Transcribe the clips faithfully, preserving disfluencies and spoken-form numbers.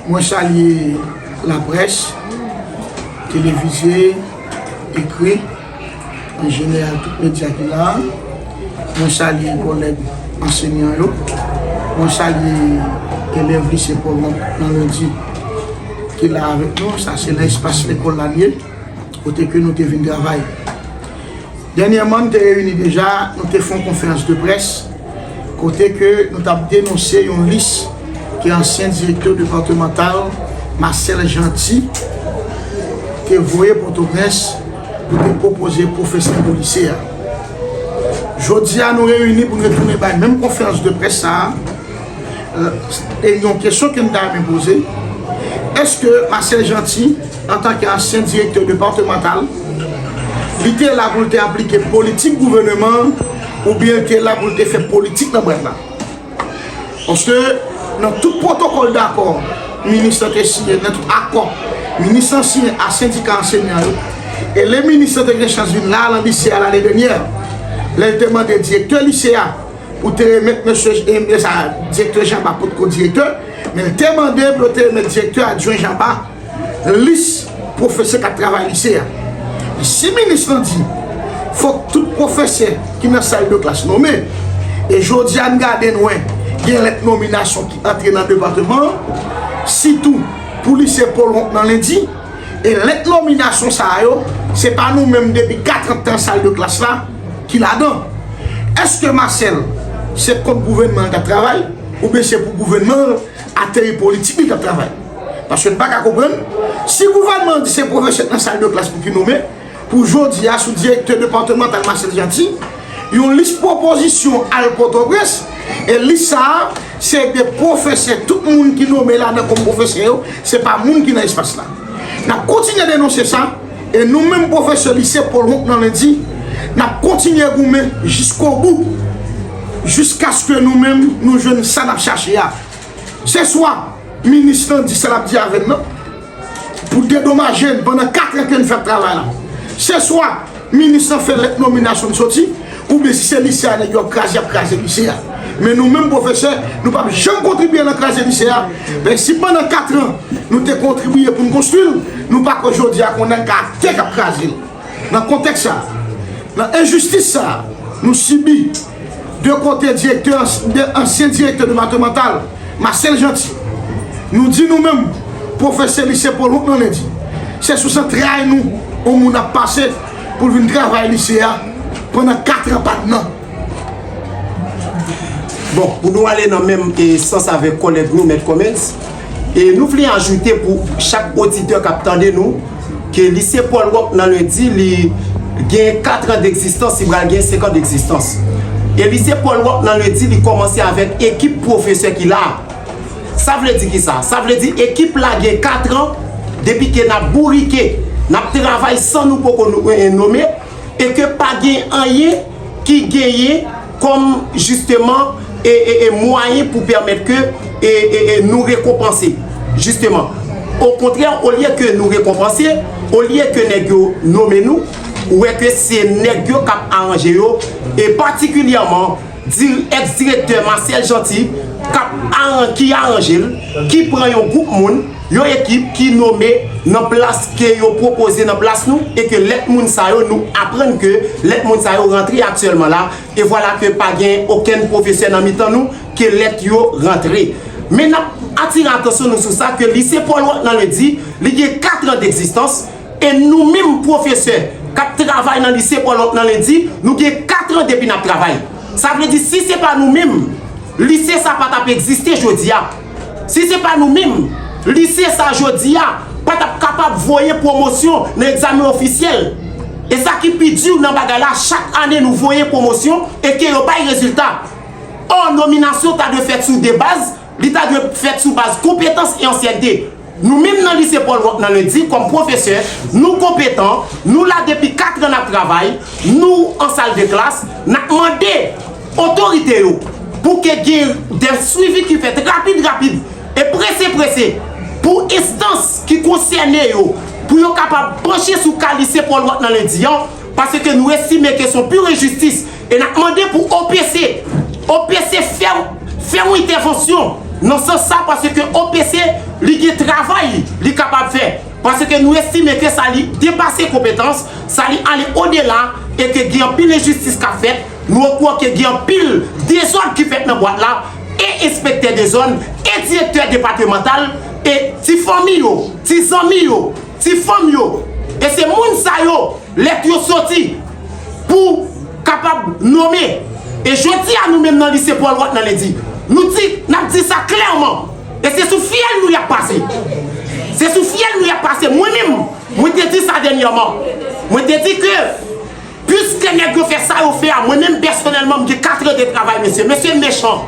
Mwen salye laprès, televize, ekri, an jeneral tout medya ki la. Mwen salye kòlèg ansenyan yo. Mwen salye elèv lise Paul Wonk nan Lendi ki la avèk nou. Sa se nan espas lekòl la l ye, kote ke nou te vin travay. Dènyèman, nou te reyini deja, nou te fè yon konferans de près, kote ke nou t ap denonse yon lis ke ansyen direktè depatmantal, Marcel Jeanty, te voye Pòtoprens pou te pwopoze pwofesè pou lise a. Jodi a, nou reyini pou nou retounen bay menm konferans de près sa a, e yon kesyon ke m ta renmen poze, èske Marcel Jeanty, antanke ansyen direktè depatmantal, li te la pou l te aplike politik gouvènman an, oubyen li te la pou l te fè politik nan bwat la? Paske nan tout pwotokòl dakò minis lan te siyen, nan tout akò minis lan siyen a sendika ansenyan yo, e lè minis lan te gen chans vin la nan lise a lane dènyè, lè l te mande direktè lise a pou te remèt mesye, e, e sa, direktè Jean Bart potko direktè, men l te mande pou yo te remèt direktè adjwen Jean Bart lis pwofesè k ap travay lise a. Si minis lan di fòk tout pwofesè ki nan sal de klas nonmen, e jodi a n gade n wè gen lèt nominasyon ki antre nan depatman an, sitou pou lise Paul Wonk nan Lendi, e lèt nominasyon sa a yo, se pa nou menm depi kat an k te nan sal de klas la ki ladan. Èske Marcel se kont gouvènman l t ap travay, oubyen se pou gouvènman l ateri politik li t ap travay? Paske n pa ka konprann, si gouvènman an di se pwofesè k nan sal de klas pou ki nonmen, pou jodi a sou direktè depatmantal Marcel Jeanty, yon lis pwopozisyon al Pòtoprens, e lis sa a, se de pwofesè, tout moun ki nonmen ladan kòm pwofesè yo, se pa moun ki nan espas la. N ap kontinye denonse sa, e nou menm pwofesè lise Paul Wonk nan Lendi, n ap kontinye goumen jiskobou, jiskaske nou menm nou jwenn sa n ap chache a. Se swa minis lan di sa l ap di avè n nan, pou dedomaje n pandan kat an ke n fè ap travay la. Se swa minis lan fè lèt nominasyon n soti, oubyen si se lise a nèg yo ap kraze, y ap kraze lise a. Men nou menm pwofesè, nou p ap janm kontribye nan kraze lise a. Men si pandan kat an nou te kontribye pou n konstwi l, nou pa kwè jodi a kounye a n ka akte k ap kraze l. Nan kontèks sa a, nan enjistis sa a, nou sibi de kote direktè, de ansyen direktè depatmantal, Marcel Jeanty. Nou di nou menm, pwofesè lise Paul Wonk nan Lendi, se sou zantray nou yon moun ap pase pou l vin travay lise a pandan kat an pa t nan. Bon, pou nou ale nan menm e sans avèk kòlèg nou, Mèt Comens, e nou vle ajoute pou chak oditè k ap tande nou, ke lise Paul Wonk nan Lendi, li gen kat an degzistans, li pral gen senk an degzistans. E lise Paul Wonk nan Lendi, li kòmanse avèk ekip pwofesè ki la a. Sa vle di kisa? Sa vle di ekip la gen kat an depi ke n ap bourike, n ap travay san nou poko nou, e, e nonmen, e ke pa gen anyen ki genyen kòm jisteman e, e, e mwayen pou pèmèt ke e, e, e nou rekonpanse, jisteman. Okontrè, olye ke nou rekonpanse, olye ke nèg yo nonmen nou, ou wè ke se nèg yo k ap aranje yo, e patikilyèman di, èks direktè Marcel Jeanty k ap aran, ki aranje l, ki pran yon gwoup moun, yon ekip ki nonmen nan plas ke yo pwopoze nan plas nou, e ke lèt moun sa yo, nou aprann ke lèt moun sa yo rantre aktyèlman la, e vwala ke pa gen okenn pwofesè nan mitan nou ke lèt yo rantre. Men n ap atire atansyon nou sou sa ke lise Paul Wonk nan Lendi, li gen kat an degzistans, e nou menm pwofesè k ap travay nan lise Paul Wonk nan Lendi, nou gen kat an depi n ap travay. Sa vle di, si se pa nou menm, lise sa pa t ap egziste jodi a. Si se pa nou menm, lise sa jodi a pa t ap kapab voye pwomosyon nan egzamen ofisyèl. E sa ki pi di nan bagay la, chak ane nou voye pwomosyon e ke yo bay rezilta. Ò, nominasyon ta dwe fèt sou de baz, li ta dwe fèt sou baz konpetans e ansyènte. Nou menm nan lise Paul Wonk nan Lendi, kòm pwofesè, nou konpetan, nou la depi kat an n ap travay, nou an sal de klas, n ap mande otorite yo pou ke gen de swivi ki fèt rapid rapid e prese prese pou enstans ki konsène yo, pou yo kapab panche sou ka lise Paul Wonk nan Lendi an, paske nou estime ke se yon pur enjistis. E n ap mande pou O P C, O P C fè, fè yon entèvansyon nan sans sa, paske O P C, li gen E nou estime ke sa li depase konpetans, sa li ale odela, e ke gen anpil enjistis k ap fèt. Nou okouran ke gen anpil dezòd ki fèt nan bwat la, e enspektè dezòd, e direktè depatmantal, e ti fanmi yo, ti zanmi yo, ti fanm yo. E se moun sa yo, lèt yo soti pou kapab nonmen. E jodi a, nou menm nan lise Paul Rock nan Lendi, nou di, n ap di sa klèman. E se sou fyèl nou y ap pase. Se sou fyèl nou y ap pase. Mwen menm, mwen te di sa dènyèman. Mwen te di ke, piske nèg yo fè sa yo fè a, mwen menm pèsonèlman, m gen kat an de travay, mesye. Mesye mechan.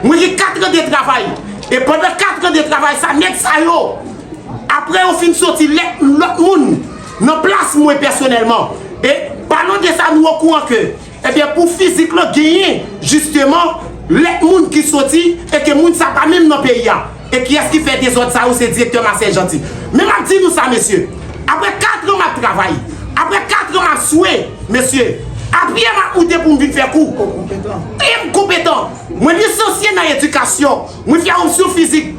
Mwen gen kat an de travay. E pandan kat an de travay sa, nèg sa yo, apre yo fin soti lèt lòt moun nan plas mwen pèsonèlman. E palon de sa, nou okouran ke, ebyen, pou fizik lan genyen, jisteman, lèt moun ki soti e ke moun sa pa menm nan peyi a. E kiyès ki fè dezòd sa yo? Se direktè Marcel Jeanty. Men m ap di nou sa, mesye. Apre kat an m ap travay, apre kat an m ap swe, mesye, apye m ap moute pou m vin fè kou. E m konpetan. Mwen lisansye nan edikasyon. Mwen fè opsyon fizik.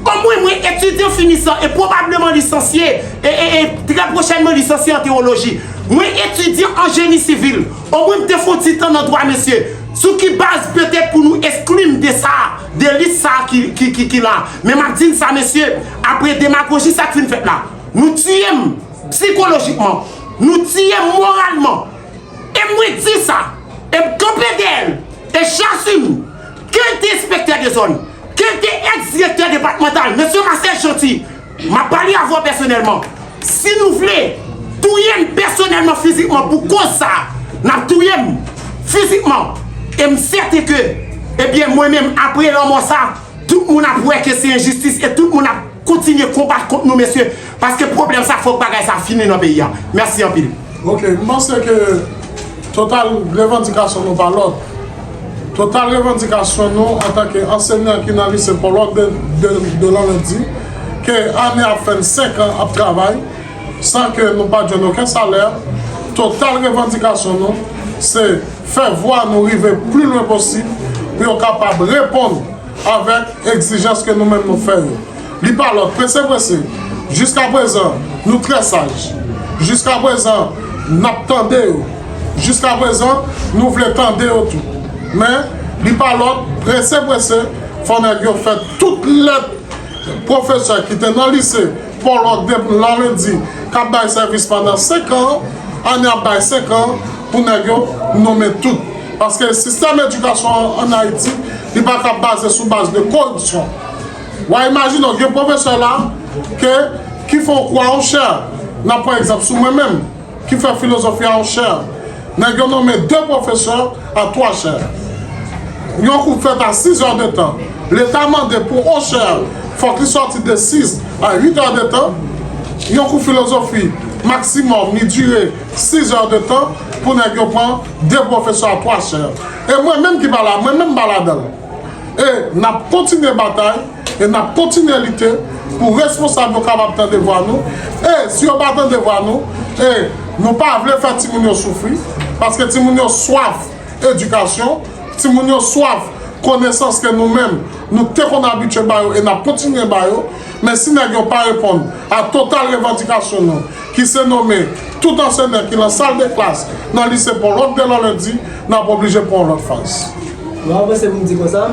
Omwen mwen etidyan finisan e pwobableman lisansye, e, e, e trè pwochènman lisansye an tewoloji. Mwen etidyan an jeni sivil. Omwen m te fè yon ti tan nan dwa, mesye. Sou ki baz petèt pou nou eskli m de sa, de lis sa ki, ki, ki, ki la? Men m ap di n sa, mesye, apre demagoji sa k fin fèt la, nou tiye m sikolojikman, nou tiye m moralman. E mwen di sa, e m kanpe dèyè l, e j'assume, ke l te enspektè dezòd, ke l te èks direktè depatmantal, mesye Marcel Jeanty, m ap pale avè w pèsonèlman. Si nou vle touye m pèsonèlman, fizikman, pou koz sa, n ap touye m fizikman. E m sèten ke, ebyen, mwen menm, apre lanmò sa, tout moun ap wè ke se enjistis e tout moun ap kontinye konbat kont nou, mesye, paske pwoblèm sa, fòk bagay sa fini nan peyi a. Mèsi anpil. Ok, m panse ke total revandikasyon nou pa lòt. Total revandikasyon nou antanke ansenyan ki nan lise Paul Rock de, de, de Lanlendi, ke ane ap fè n senk an ap travay, san ke nou pa jwenn okenn salè. Total revandikasyon nou, se fè vwa nou rive pli lwen posib pou yo kapab reponn avèk egzijans ke nou menm nou fè yo. Li pa lòt, prese, prese. Jiska prezan, nou trè saj. Jiska prezan, n ap tande yo. Jiska prezan, nou vle tande yo tou. Men, li pa lòt, prese, prese, fò nèg yo fè tout lèt pwofesè ki te nan lise Paul Rock depi Lanlendi k ap bay sèvis pandan senk an, ane ap bay senk an pou nèg yo nonmen tout. Paske sistèm edikasyon an, an Ayiti, li pa ka baze sou baz de koripsyon. W a imajine w gen pwofesè la ke, ki fè yon kwa yon chè. N ap pran egzanp sou mwen menm, ki fè filozofi a yon chè. Nèg yo nonmen de pwofesè a twa chè. Yon kou fèt a sis è de tan. Leta mande pou yon chè, fòk li sòti de sis a uit è de tan. Yon kou filozofi, maksimòm, li dire sis è de tan pou nèg yo pran de pwofesè a twa chè. E mwen menm ki pa la, mwen menm pa ladan l. E n ap kontinye batay, e n ap kontinye lite pou responsab yo kapab tande vwa nou. E si yo pa tande vwa nou, e nou pa vle fè timoun yo soufri, paske timoun yo swaf edikasyon, timoun yo swaf konesans ke nou menm, nou te konn abitye ba yo e n ap kontinye ba yo. Men si nèg yo pa reponn a total revandikasyon nou, ki se nonmen tout ansenyan ki nan sal de klas nan lise Paul Rock de Lanlendi, n ap oblije pran yon lòt faz. Mwen avanse pou m di konsa,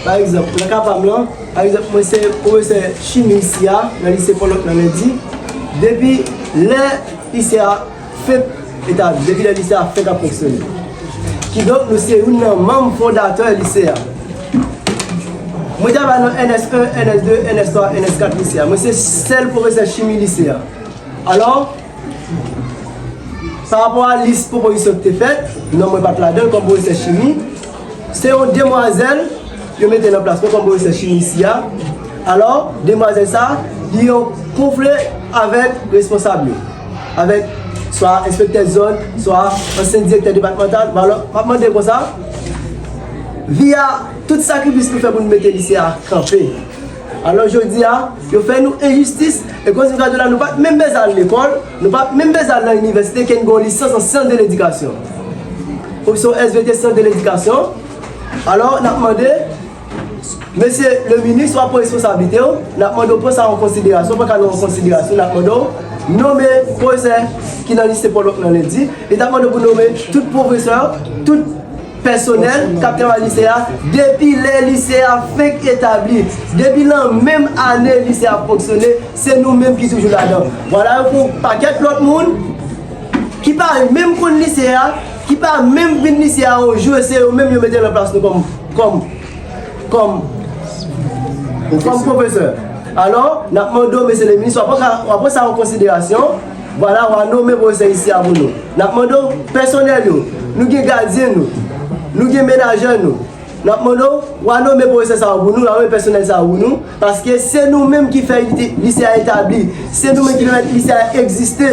pa egzanp, nan ka pa m lan, pa egzanp, mwen se pwofesè chimi isi a, nan lise Paul Rock nan Lendi. Depi lè lise a fenk etabli, depi lè lise a fenk ap fonksyone. Kidonk, nou se youn nan manm fondatè lise a. Mwen travay nan N S en, N S de, N S twa, N S kat lise a. Mwen se sèl pwofesè chimi lise a. Alò, pa rapò a lis pwopozisyon ki te fèt, non mwen pa t ladan l kòm pwofesè chimi. Se yon demwazèl yo mete nan plas mwen kòm pwofesè chimi isi a. Alò, demwazèl sa a, li yon konfle avèk responsab yo, avèk swa enspektè zòn, swa ansyen direktè depatmantal. Bon, alò, m ap mande konsa, vi a, tout sakrifis nou fè pou nou mete lise a kanpe. Alò, jodi a, yo fè nou enjistis, e konsi m ka di w la, nou pa t menm bezwen al lekòl, nou pa t menm bezwen al nan inivèsite, ke n gen yon lisans an syans de ledikasyon. Opsyon S V T, syans de ledikasyon. Alò, n ap mande, mesye le minis, w ap pran responsablite w, n ap mande w pran sa an konsiderasyon, pran ka nou an konsiderasyon, n ap mande w Nonmen pwofesè ki nan lise Pòlòk nan lendi. Li t ap mande pou nonmen tout pwofesè, tout pèsonèl k ap travay lise a, depi lè lise a fenk etabli, depi nan menm ane lise a fonksyone, se nou menm ki toujou ladan. Vwala, yo pran yon pakèt lòt moun ki pa menm konn lise a, ki pa menm vin lise a yon jou, e se yo menm yo mete nan plas nou kòm, kòm, kòm, kòm pwofesè. Alò, n ap mande w, mesye le minis, w ap pran sa, w ap pran sa an konsiderasyon. Vwala, w a nonmen pwofesè isi a pou nou. N ap mande w, pèsonèl yo, nou gen gadyen nou, nou gen menajè nou. N ap mande w, w a nonmen pwofesè sa yo pou nou, w a nonmen pèsonèl sa yo pou nou, paske se nou menm ki fè lise a etabli, se nou menm ki fè lise a egziste.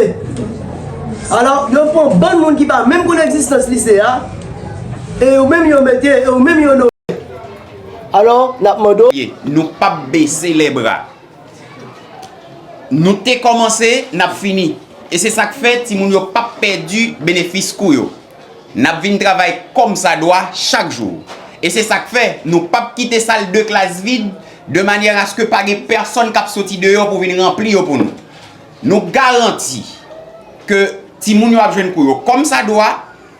Alò, yo pran bann moun ki pa menm konn egzistans lise a, e yo menm yo mete, e yo menm yo nonmen. Alò, n ap mande w. Nou p ap bese lè bra. Nou te kòmanse, n ap fini. E se sa k fè timoun yo p ap pèdi benefis kou yo. N ap vin travay kòmsadwa chak jou. E se sa k fè nou p ap kite sal de klas vid de manyè aske pa gen pèsonn k ap soti deyò pou vin ranpli yo pou nou. Nou garanti ke timoun yo ap jwenn kou yo kòmsadwa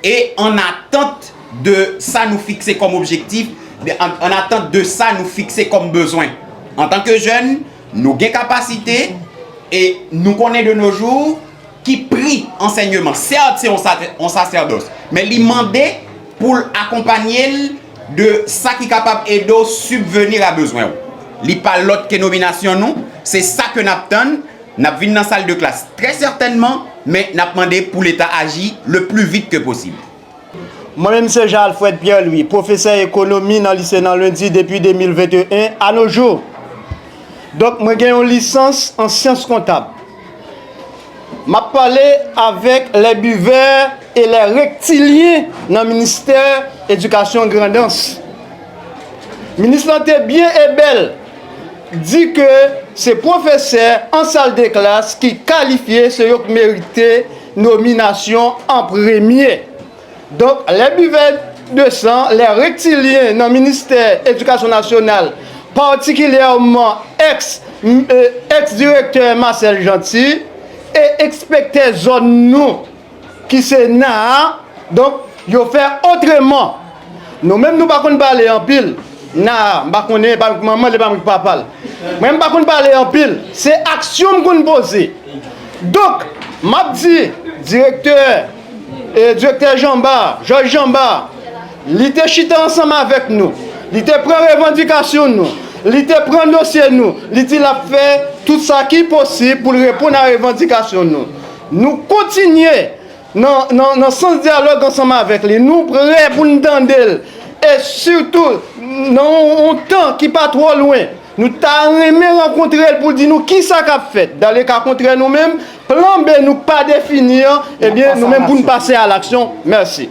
e an atant de sa nou fikse kòm objektif, de, an, an atant de sa nou fikse kòm bezwen. Antanke jèn, nou gen kapasite e nou konnen de nos jours ki pri ansèyman, sèt, se yon sa-, yon sasèdòs, men li mande pou l akonpanye l de sa ki kapab ede w sibveni a bezwen w. Li pa lòt ke nominasyon nou, se sa ke n ap tann. N ap vin nan sal de klas trè sètènman, men n ap mande pou Leta aji le pli vit ke posib. Mwen menm se Jean Alfred Pierre Louis, pwofesè ekonomi nan lise nan Lendi depi de mil venteyen a nos jours. Donk, mwen gen yon lisans an syans kontab. M ap pale avèk lè bivè e lè rektilyen nan ministè edikasyon Grandans. Minis lan te byen e bèl di ke se pwofesè an sal de klas ki kalifye, se yo k merite nominasyon an premye. Donk, lè bivè desan, lè rektilyen nan ministè edikasyon nasyonal, patikilyèman èks, èks direktè Marcel Jeanty e enspektè zòn nou, ki se Naa, donk, yo fè otreman. Nou menm nou pa konn pale anpil. Naa, m pa konnen, pa manman l, e pa mwen ki papa l. Mwen, m pa konn pale anpil. Se aksyon m konn poze. Donk, m ap di direktè, e, direktè Janba, Jòj Janba, li te chita ansanm avèk nou. Li te pran revandikasyon nou. Li te pran dosye nou. Li di l ap fè tout sa ki posib pou l reponn a revandikasyon nou. Nou kontinye nan, nan, nan sans dyalòg ansanm avèk li. Nou prè pou n tande l. E sitou, nan yon, yon tan ki pa twò lwen, nou ta renmen rankontre l pou l di nou kisa k ap fèt. Dan le ka kontrè, nou menm, plan B nou pa defini an, ebyen, nou menm pou n pase a laksyon. Mèsi.